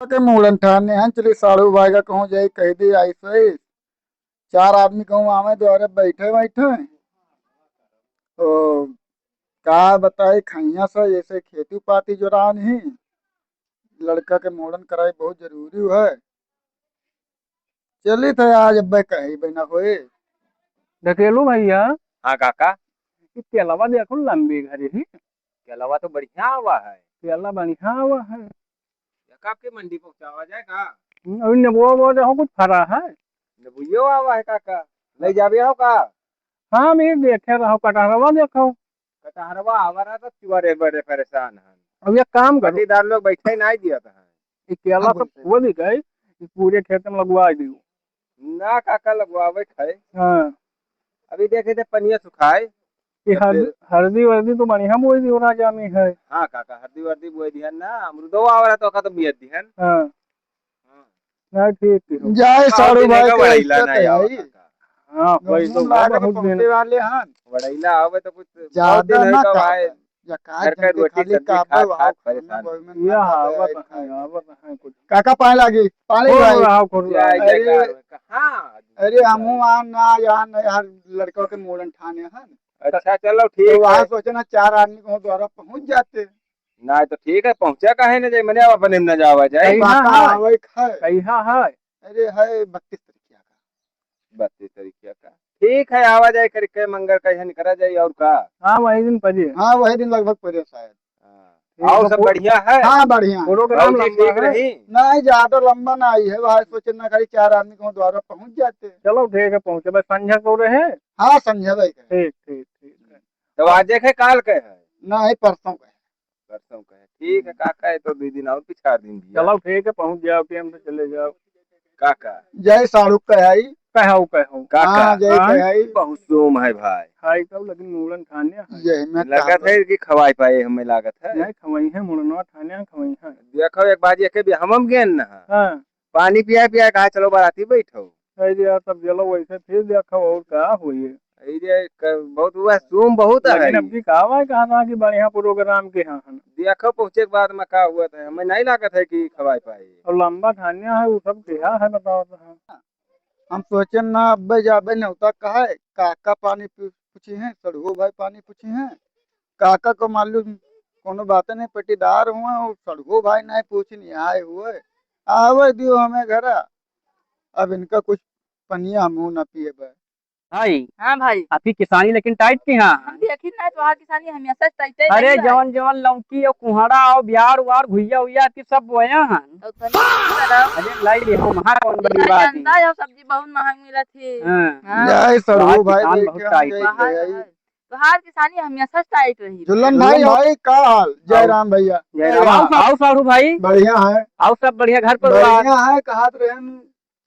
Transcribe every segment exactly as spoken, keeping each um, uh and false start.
के मूड़न ठाने हैं, चली साढ़ू भाई का कहूँ जाई, कह दी ऐसे ही। चार आदमी कहूँ आवे द्वारे बैठे बैठे। तो का बताई, खैया से ऐसे खेती पाती जोरान ही, लड़का के मूड़न कराई बहुत जरूरी है। चली थे आज अब्बे कही बना होए। ढकेलू भैया। हाँ काका। ई केलवा देखो लंबी घरी ही। केलवा तो बढ़िया आवा है। केला बढ़िया आवा है। काका आपके मंडी पहुँचावा जाए का? हम्म, अभी नेबुआ वो देखो कुछ फरा है। नेबुइयो आवा है काका। ले जाबे हो का? हाँ, मैं देखे रहो, कटहरवा देखो। कटहरवा आवा रहा तो चुआ रे बड़े परेशान हैं। अब एक काम करो। पट्टीदार लोग बैठे नहीं दिया था। ये केला हाँ, सब बोलते। वो भी गए, ये पूरे खेत में लगवा दियो। ना काका, लगवावे खाए। हाँ। अभी देखे थे पनिया सुखाए। ये तो हर-, फिर हरदी वर्दी तो बढ़िया बोई दियो राजा में है। हाँ काका, हरदी वर्दी बोई दिहन ना, अमरुदो आवा रहा तो का तो बियत दिहन। हाँ। हाँ। नहीं, ठीक, ठीक। जय साढ़ू भाई के वड़ैला इज्जत ना है आवा भाई। काका। हाँ, वही तो गमून लाकर बहुत दिन पहुँचे वाले हैं। वड़ैला आवे तो कुछ बहुत ज्यादा दिन है ना का भाई। या का घर का जन के रोटी खाली सब्जी का खात, भाव खात खाना परेशान। भाव में यह ना आवत खावे है, खाए। आवत है कुछ। काका पाए लागी, पानी हो भाई। रहा हो, हो रहा। जय अरे, जयकार हो। कहाँ? अरे, हमहू आ ना, यहाँ नहीं, हर लड़का के मोड़न ठाने हैं। अच्छा, चलो, तो ठीक वहाँ है। सोचे ना, चार आदमी को द्वारा पहुँच जाते। ना, तो ठीक है, पहुँचा काहे ना जाए, मने अब अपने में ना जावा जाए। कहीं काका हाँ, हाँ। आवे खाए। कहीं हाँ, हाँ। अरे, है बत्तीस तारीख का। बत्तीस तारीख का। ठीक है, आवा जाए करके मंगर का यहाँ निकला जाए, और का? हाँ, वही दिन पजे। हाँ, वही दिन लगभग पजे शायद। हाँ। ठीक और है, सब वो बढ़िया है? हाँ, बढ़िया है। प्रोग्राम भौजी लंबा ठीक है? रही? नहीं, ज्यादा लंबा ना आई है, वहाँ सोचे ना खाली चार आदमी को द्वारा पहुँच जाते। चलो, ठीक है, पहुँचे, बस संझा को रहे। हाँ, संझा भाई का। ठीक, ठीक, ठीक है। तो आज देखे काल के है? नहीं, परसों का है। परसों का है। ठीक है काका, ये तो दो दिन और पिछाड़ दिन दिया। चलो, ठीक है, पहुँच जाओ, टाइम से चले जाओ। काका। जय साढ़ू कहाई। कहो, कहो। काका। हाँ, जय हाँ। कहाई। बहुत सोम है भाई। खाई तब, लेकिन मूड़न खाने हैं। यही मैं लगत काम है कि खवाई पाए, हमें लागत है। नहीं, खवाई है, मुड़नवा खाने हैं, खवाई है। देखो, एक बार ये के भी हम, हम गेन ना। हाँ। पानी पिया, पिया, कहा, "चलो, बाराती बैठो।" कह दिया, तब चलो, वैसे फिर देखो, और का होई। ई जे क-, बहुत हुआ, सोम बहुत है लेकिन ई। अब की का हुआ, कहा था कि बढ़िया प्रोग्राम के हाँ, हाँ। देखो, पहुँचे के बाद में का हुआ था, हमें नहीं लागत है कि खवाए पाए। और लंबा खानिया है, वो सब क्या है, बताओ तो हाँ। हम सोचे ना, अब्बे जाबे न्योता कहे, काका पानी पी-, पूछी हैं, सड़ुओ भाई पानी पूछी हैं। काका को मालूम कोनो बात नहीं, पटीदार हुए, और सड़ुओ भाई नहीं पूछी, नहीं आए हुए। आवे दियो हमें घरा। अब इनका कुछ पनिया हमहू ना पिएबे। भाई। हाँ भाई। आपकी किसानी लेकिन टाइट की हाँ। हम देखी ना, तोहार किसानी हमेशा टाइटे अरे रही भाई। जवन जवन लौकी और कुहड़ा और बियार उआर घुइया उइया की सब बोया हन। तो तनी कम करो। अरे लाई ले हो, वहाँ कौन बड़ी इधर बात है। जनता है, सब्जी बहुत महंग मिलत है। हाँ। हाँ। जय सरहू भाई, भाई, किसान बहुत टाइट। बाहर है। तोहार किसानी हमेशा टाइट रही। जुल्लन भाई, भाई, का हाल? जय राम भैया। जय राम। आओ, आओ साढ़ू भाई। बढ़िया है। आओ सब बढ़िया, घर परिवार। बढ़िया है, कहत रहन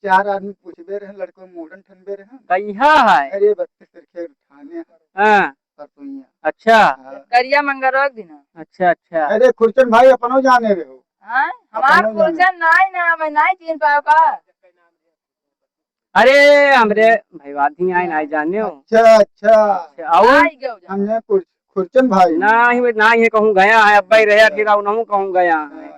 चार आदमी पूछबे रहन, लड़को मूड़न ठनबे रहन। कहिया है? अरे बत्तीस तारीख के ठाने है। हाँ। परसोइया। अच्छा। हाँ। करिया मंगरवा के दिन। अच्छा, अच्छा। अरे खुरचन भाई अपनो जाने रहो। हाँ? हमार अपनो जाने। खुरचन नाई ना, मैं नाई चिन पाओ का? अरे हमरे भाई बात ही आए नाई जाने हो। अच्छा, अच्छा। अच्छा, और? आई गयो जा। हमने खुर-, खुरचन भाई। ना ही, ना ही कहूँ गया है, अब्बा ही रहे, फिर और नहूँ कहूँ गया है। हाँ।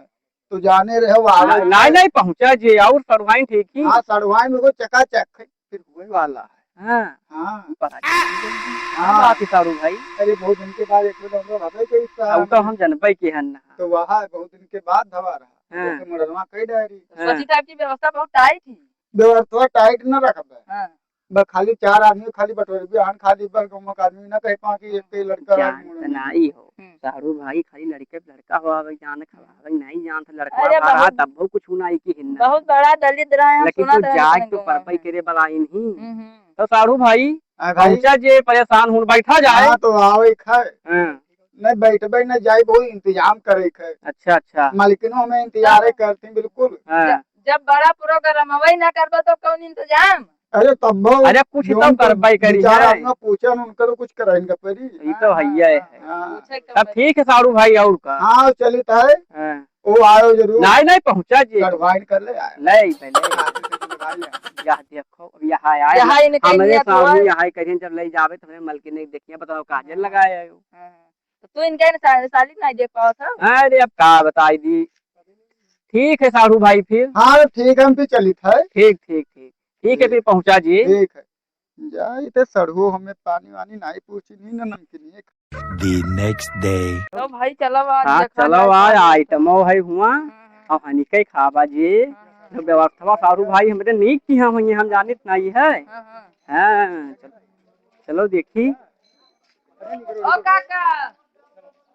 तो जाने रहे वो आवे हाँ, नहीं, नहीं पहुँचा जी, और सड़वाइन ठीक ही। हाँ, सड़वाइन में वो चकाचक है, फिर हुए वाला है। हाँ। हाँ। पता नहीं। हाँ। बात ही सारू भाई। अरे, बहुत दिन के बाद एक बेर हम लोग हवे के इस अब तो हम जनबे के हन ना। तो वहाँ बहुत दिन के बाद धवा रहा। हाँ। जैसे मुड़नवा कई डायरी। हाँ। सोची था आपकी व्यवस्था बहुत टाइट ही। व्यवस्था टाइट न रखबे। हाँ। बस खाली चार आदमी खाली बटोरबे, हन खाली बस गाँव के आदमी ना कह पा कि एक ही लड़का जान मुड़न। त नाई हो। हम्म। सारू भाई खाली लड़के, लड़का हो, आवे जान खवावे, नहीं जान त लड़का अरे भरा, बहुत, तब वो कुछ ना आई की हिन्ना। बहुत बड़ा दलिद्र है, हम लेकिन सुना तो था जाए अपन तो गाँव परपई में। करे वाला ही नहीं। हम्म, हम्म। तो सारू भाई, हाँ भाई। पहुँचा जे परेशान हुन बैठा जाए। हाँ, तो आवे खाए। हाँ। नहीं बैठबे, नहीं जाई, बहुत इंतजाम करे खाए। अच्छा, अच्छा। मालकिनो हमें इंतजारे करती बिल्कुल। हाँ। जब, जब बड़ा प्रोग्राम वही ना करबा तो कौन इंतजाम? अरे तब वो अरे कुछ जो तो उनको करबे करी विचार है। आत्मा पूछे न उनकर कुछ कराइन का पड़ी। ई तो हाँ, हइया है। हाँ, हाँ। पूछे के तब पड़ी। ठीक है सारू भाई और का। हाँ, चलित है। हाँ। वो आयो जरूर। नहीं, नहीं पहुँचा जी। गढ़वाइन कर ले आयो। ले, ले, ले। हाँ, ठीक है, ठीक है, भाई। यह देखो, अब यहाँ आए। यहाँ इनके हमरे लिए सामने हुआ। यहाँ करिए जब ले जावे तो हमरे मलकिन नहीं देखिए, बताओ काजल लगाए आयो। हाँ। तो तू इनके सा-, साली नहीं देख पावत हो? अरे अब का बताई दी। ठीक है साढ़ू भाई फिर। हाँ, ठीक है, हम फिर चलित है। ठीक, ठीक, ठीक। ठीक है, फिर पहुँचा जी। ठीक है। जाई ते सड़ुओ हमें पानी वानी नाहीं पूछी, नहीं ना नमकीन। The next day। तो भाई चलो आज हाँ, देखा चलो जाए आज का item है हुआ। हाँ, हाँ। अब हनी के खाबा जी। हाँ, हाँ। तो व्यवस्था साढ़ू भाई हमरे नीक किहा हुई, हम जानित नाहीं है। हाँ, हाँ। हाँ, चलो, चलो देखी। ओ काका।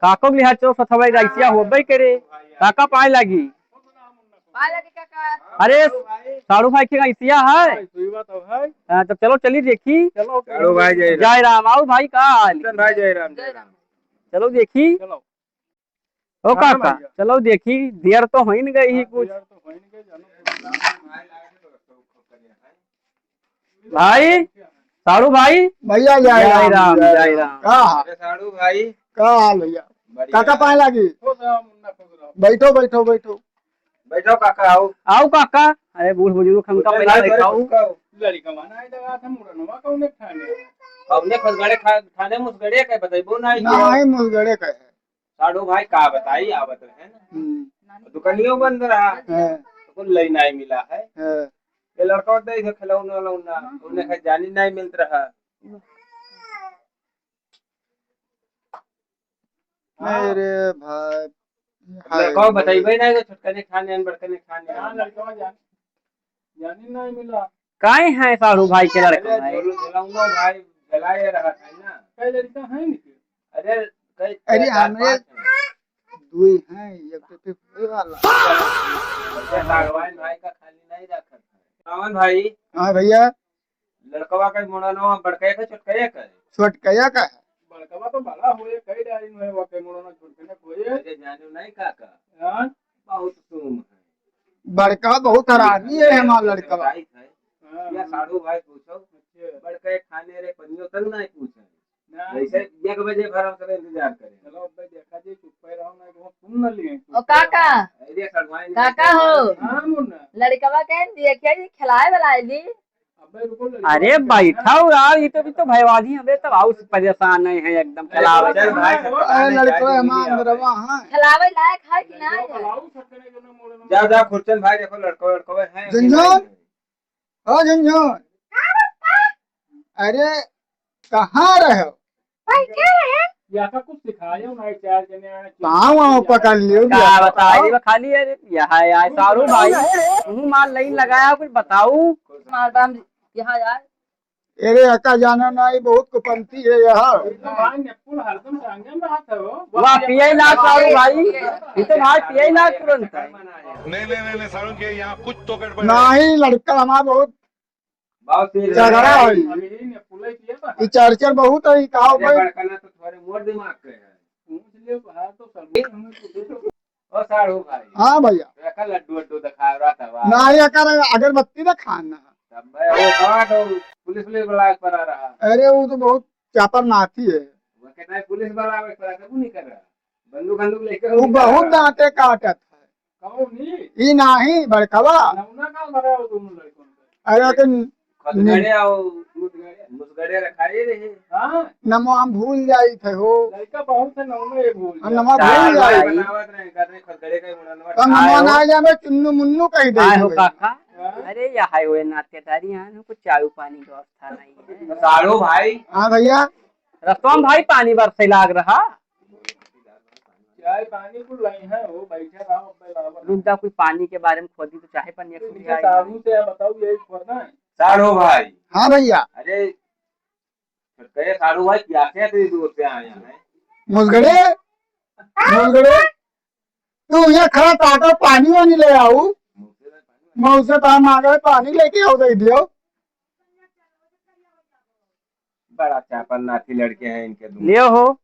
काको के लिहा चौसठ हवाई राइसिया होबे करे। काका पाए लागी। पाए लागी काका। अरे, साढ़ू भाई के राइसिया है। हाँ, तो चलो चली देखी। चलो। साढ़ू भाई जय राम। जय राम, आओ भाई का हाल? किशन भाई जय राम, जय राम। चलो देखी। चलो। ओ हाँ काका, भैया। चलो देखी, देर तो होइन गई ही हाँ, कुछ। देर तो होइन गई, जानो। भाई, साढ़ू भाई। भैया, जय जय राम, राम, जय जय राम। राम। का हाल? अरे साढ़ू भाई। का हाल भैया? बढ़िया। काका पाए लागी? खुश रहो मुन्ना, खुश रहो। बैठो, बैठो, बैठो। बैठो काका, आओ। आओ काका। अरे बूढ़ बुजुर्ग हमका पहले बैठाओ। लड़िका माना है, लगा था मुड़नवा कौने खाने? कौने खुसगड़े खा-, खाने मुसगड़े के बतैबो ना। नहीं, मुसगड़े का है। साढ़ू भाई का बताई, आवत रहे ना। हम्म। दुकानियों बंद रहा। हाँ। तो कुल लई नाहीं मिला है। हाँ। ये लड़का होता है, इसे खिलौना उलौना, उन्हें खा जानी नाहीं मिलत रहा। हाँ। मेरे भाई, हाय लड़का रे। बतैबे नाहीं, तो छोटकने खाने, बड़कने खाने। हाँ, लड़का जान-, जानी नाहीं मिला। काहे हैं साढ़ू भाई के लड़का अरे, है? झोलू झुलौनो भाई गलाए रहत है ना। कई लड़का है नहीं? अरे, कई, अरे, चार, हमें पाँच हैं। दुई हैं, एक तो फिर हुए वाला। अरे, साढ़ुआइन भाई का खाली नहीं रखत है। सावन भाई। हाँ भैया। लड़कवा का मुड़नवा बड़कैया का छोटकैया का है? छोटकैया का है। बड़कवा तो बड़ा होए, कई डाइन होए, वो के मुड़नवा छोटकैया का होए। अरे, जानो नहीं काका। हाँ? बहुत सूम है। बड़का बहुत हरामी है हमार लड़कवा। बताई है। हाँ, या हाँ। साढ़ू भाई पूछो, अच्छा। बड़का एक खाने रे पनियो तक नहीं पूछे। ना। वैसे एक बजे भर हम सब इंतजार करें। चलो, अब भाई देखा जी, चुप पे रहो, ना तो सुन न लिए। ओ काका। अरे, साढ़ू भाई ने काका हो। हाँ, मुन्ना। लड़कवा के देखिए जी, खिलाए वाला है जी। अबे रुको, लड़का अरे बैठा है। बैठाओ यार, ये तो, भी तो भयवादी हमें तो बहुत परेशान है, है एकदम अरे, खिलावे। चल भाई, अरे, लड़का हमार अंदरवा, हाँ। खिलावे लायक है कि ना है? जाओ, जाओ, खुरचन भाई, देखो, लड़का, लड़का है कि झुनझुन? नहीं? ओ झुनझुन, अरे, कहाँ रहे हो? या का कुछ सिखाए हो ना, चार जने आए, पाँव वाँव पकड़ लियो, का या बताई बताओ। रे, खाली है रे, यहाँ आए सारू भाई, तू मार लाइन लगाया, कुछ बताऊ। मार बाम, यहाँ यार। अरे, अका जाना ना, ये बहुत कुपंती है यहाँ। ये तो भाई नेपुल हरदम संगे में रहत हो। वाह, पिए ना सारू भाई, ये तो भाई पिए ना तुरंत। नहीं, नहीं, नहीं, नहीं, सारू के यहाँ कुछ तो गड़बड़ है। नहीं, लड़का हमारा बहुत बहुत तेज झगड़ा है। है। अरे, ये नेपुल है, ये बात। ये चर्चर बहुत है, ये का हो अरे, भाई? बड़कना तो थोड़े मोर दिमाग के है। पूछ ले, बाहर तो सब हमें पूछे तो। ओ साढ़ू भाई। हाँ भैया। एका लड्डू वड्डू दिखा रहा था, वाह। ना, ये कर अगरबत्ती ना खाना। तब भाई, वो कहाँ तो पुलिस, पुलिस वाला पर आ रहा। अरे, वो तो बहुत चापर नाथी है। वो कहता है, पुलिस वाला आवे, पर ऐसा क्यों नहीं कर रहा? बंदूक, बंदूक लेके वो वो बहुत निकल रहा। दांते काटत है। कौन ही? ई नाही, बड़कवा। नमूना का भरा हो दोनों लड़कों का? अरे, तो खतगड़े आओ, मुसगड़े, मुसगड़े रखाए रहे। हाँ। नमो हम भूल जाई थे हो। लड़का बहुत है, नमो ये भूल हम गया। नमो भूल जाई। बनावत रहे, कहते खतगड़े का ही मुंडा नमो तो नमो ठाए हो। ना जावे, चुन्नू मुन्नू कह दे आए हो भाई। काका। हाँ। अरे, यहाँ है वो नातेदारी, यहाँ कुछ चाय पानी की व्यवस्था नहीं है। साढ़ू भाई। हाँ भैया। रस्तवा में भाई पानी बरसे लाग रहा। चाय पानी कुल लाई है, वो बैठे रहो, अब लावा। रुक जा, कोई पानी के बारे में खोदी तो चाहे पानी एक इनके सुझाव साधु है। से बताओ, ये छोड़ना है। साढ़ू भाई। हाँ भैया। अरे, कहे साढ़ू भाई, क्या क्या तेरी दूर से आए हैं? मुसगड़े, मुसगड़े, तू यहाँ खड़ा ताका पानी वानी ले आऊ। मौसे तो हम आ गए, पानी लेके आओ, दे दियो। बड़ा चापन नाथी लड़के हैं इनके दोनों। लियो हो।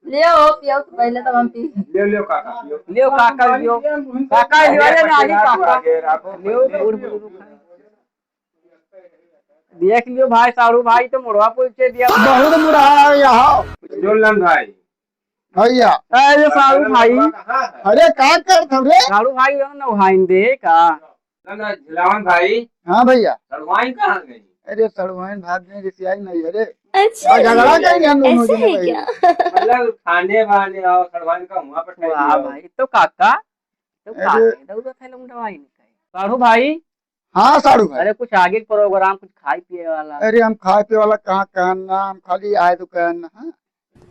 लियो हो, पियो तो पहले तो हम पी। लियो, लियो काका, लियो। लियो काका, लियो। काका, लियो, अरे नानी काका। आगे राखो, लियो, पहले। बूढ़ बुजुर्ग हैं। देख लियो भाई, साढ़ू भाई तो मुड़वा पूछ के दिया। बहुत मुड़ा है यहाँ। जोलन भाई। भैया। अरे साढ़ू भाई। अरे का करत हो रे? साढ़ू भाई, हो ना भाई दे का? ना, ना, झिलावन भाई। हाँ भैया। सड़वाइन कहाँ गई? अरे सड़वाइन भाग गई, रिसियाई नहीं है रे। अच्छा, और झगड़ा करेंगे हम दोनों ऐसे जने है भाई। क्या? मतलब खाने वाने और सड़वान का हुआ पर वाह भाई, तो काका, तो अरे। काहे दौड़त है लौंडवा इनका? साढ़ू भाई। हाँ साढ़ू भाई। अरे कुछ आगे के program, कुछ खाए पिए वाला। अरे हम खाए पिए वाला कहाँ कहन ना, हम खाली आए तो कहन ना, हाँ?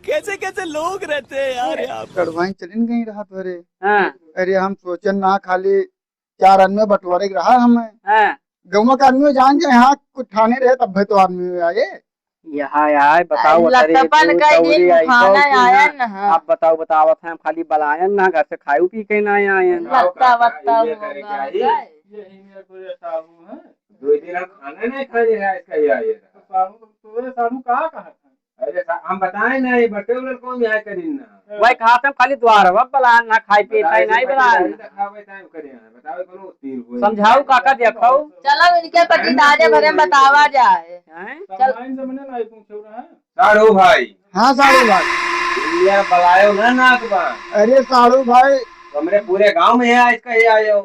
कैसे कैसे लोग रहते हैं यार यहाँ पे। सड़वाइन चलिन गई रहा तोरे। हाँ। अरे हम सोचन ना खाली चार आदमी बंटवारे के रहा हमें। हाँ। गौवा का आदमी जान जाए, हाँ, कुछ ठाने रहे तब भी तो आदमी आए। यहाँ आए, बताओ, अरे, अरे, लत्ता पान दूध का ये चौरी आई, खाना तो की आया ना? ना, हाँ। आप बताओ, बतावत हैं, हम खाली बलायन ना, घर से खाए पी के ना आयन। लत्ता वत्ता ये होगा, करे क्या, ये? यही मेरा कोई साहू है। दो दिन हम खाना नहीं खाने रहा इसका, ये आए। तो साहू, तो ये साहू कहाँ, कहाँ था? अरे सा-, हम बताए ना, ये बटे उलर कौन यहाँ करीन ना। वही कहा था, हम खाली द्वार अब बलान ना खाए पिए बताओ, खाए ऐसे नहीं पट्टीदारी बलान। दिखावे time करे हैं, बताओ कोनो तीन कोई। समझाओ काका, देखो। चलो इनके पट्टीदारे भरे में बतावा जाए। हैं? चल। सामान से मने ना पूछे रहा है। साढ़ू भाई। हाँ साढ़ू भाई। दुनिया बलायो ना नाक बा। अरे साढ़ू भाई। हमरे पूरे गांव में है आज का ये आयो।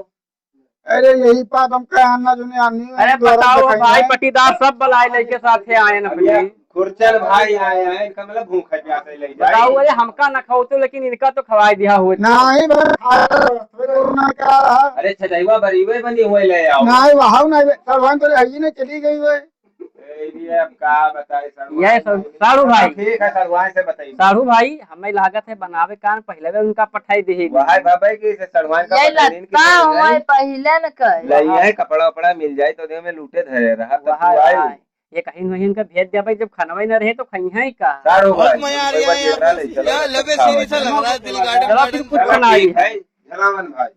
अरे यही बात हम कहे ना, जो नहीं आनी है, अरे द्वारा बताओ दिखाई भाई, है। पट्टीदार सब बलाए लेके साथे आए ना भैया। खुरचन भाई आए हैं, इनका मतलब भूख है, प्यास है, ले जाए। बताओ, अरे हमका ना खाओ तो, लेकिन इनका तो खवाई दिया हुए। नहीं भाई, खाए तो रहे, थोड़े और ना क्या रहा। अरे छजैवा बरीवे बनी हुए ले आओ। नहीं, वहाँ नहीं, सड़वाइन तो आई नहीं, चली गई हुए। ए, ये अब का बताए सड़वाइन ये सर-, भाई। साढ़ू भाई। ठीक है, सड़वाइन से बताइए। साढ़ू भाई, हमें लागत है बनावे कान पहले भी उनका पठाई दे ही वह नहीं। भाई की से सड़वाइन का ये पठाई नहीं कि लत्ता पहले हुआ ही। पहले न कहे। ले ये कपड़ा उपड़ा मिल जाए तो दे में लूटे धरे रहा, तब वहाँ तू आई। आए। ये कहीं वहीं इनका भेज दे भाई, जब खानवा ही न रहे तो खाई है का? साढ़ू बहुत भाई, मजा आ रही है यार। यार, लबे सीरी सा लग रहा है, दिल गार्डन, चलो फिर गार्डन। कुछ बनाई। ठीक है, झलावन भाई।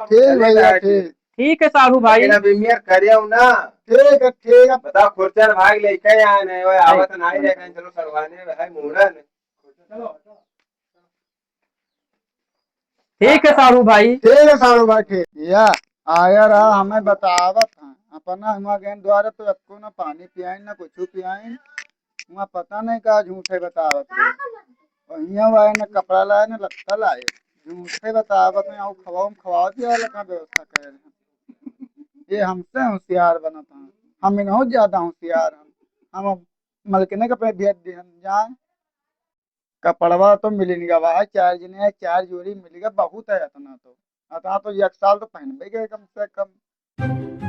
ठीक भैया, ठीक। ठीक है साढ़ू भाई। लेकिन अब इमियर करियो ना। ठीक है, ठीक है। बता, खुरचन भाग लेके आए नहीं, वो आवत नहीं, लेकिन चलो सड़वाने में है मूड़न। ठीक है साढ़ू भाई। ठीक है साढ़ू भाई, ठीक। या आया रहा, हमें बतावत हैं। अपना हुआ गेन द्वारा तो अक्को ना पानी पियाइन, ना कुछ पियाइन। हुआ पता नहीं का झूठे बतावत है। और हियाँ आए, ना कपड़ा लाए, ना लत्ता लाए। झूठे बतावत हैं, और खवाओ में खवाओ दिया वाला का व्यवस्था करे हैं। ये हमसे होशियार बनत हैं। हम इनहू ज्यादा होशियार हैं। हम अब मलकिने के पे भेज दिहन जाए। कपड़वा तो मिलिन गवा है, चार जने हैं, चार जोड़ी मिल गए, बहुत है इतना तो। इतना तो एक साल तो पहनबे गए कम से कम।